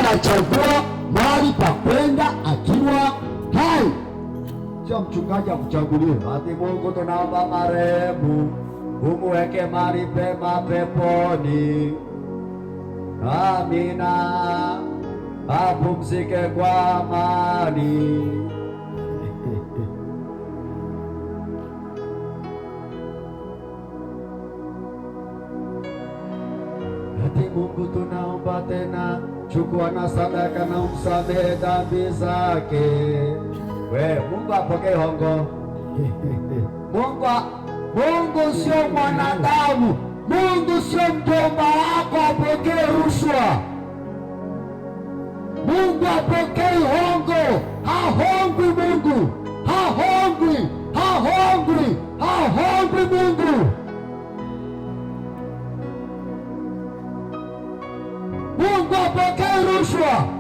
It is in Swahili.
Anachagua mahali pa kwenda akiwa hai, sio mchungaji akuchagulie. Ati Mungu tunaomba marehemu umuweke mahali pema peponi, amina, apumzike kwa amani. Ati Mungu tunaomba tena, chukua na sadaka na umsamehe dhambi zake. We, Mungu apokee hongo. Mungu, Mungu sio mwanadamu. Mungu sio mjomba wako apokee rushwa. Mungu apokee hongo. Hahongwi Mungu, hahongwi, hahongwi, hahongwi Mungu. Mungu apokee rushwa.